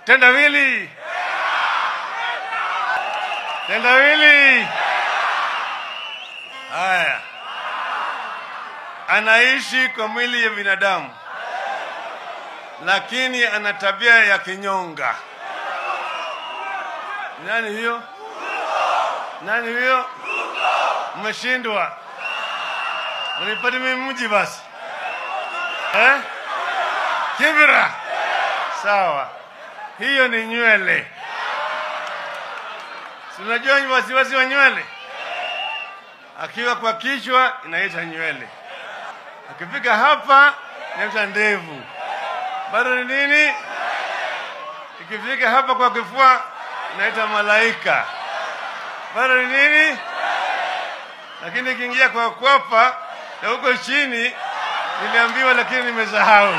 Tendawili. Tendawili. Haya. Anaishi kwa mwili ya binadamu, lakini ana tabia ya kinyonga. Nani hiyo? Nani huyo? Mmeshindwa. Mnipate mimi mji basi. Eh? Kibra. Sawa. Hiyo ni nywele. Si unajua ni wasiwasi wa nywele? Akiwa kwa kichwa inaita nywele. Akifika hapa inaita ndevu. Bado ni nini? Ikifika hapa kwa kifua inaita malaika. Bado ni nini? Lakini ikiingia kwa kwapa na huko chini niliambiwa, lakini nimesahau.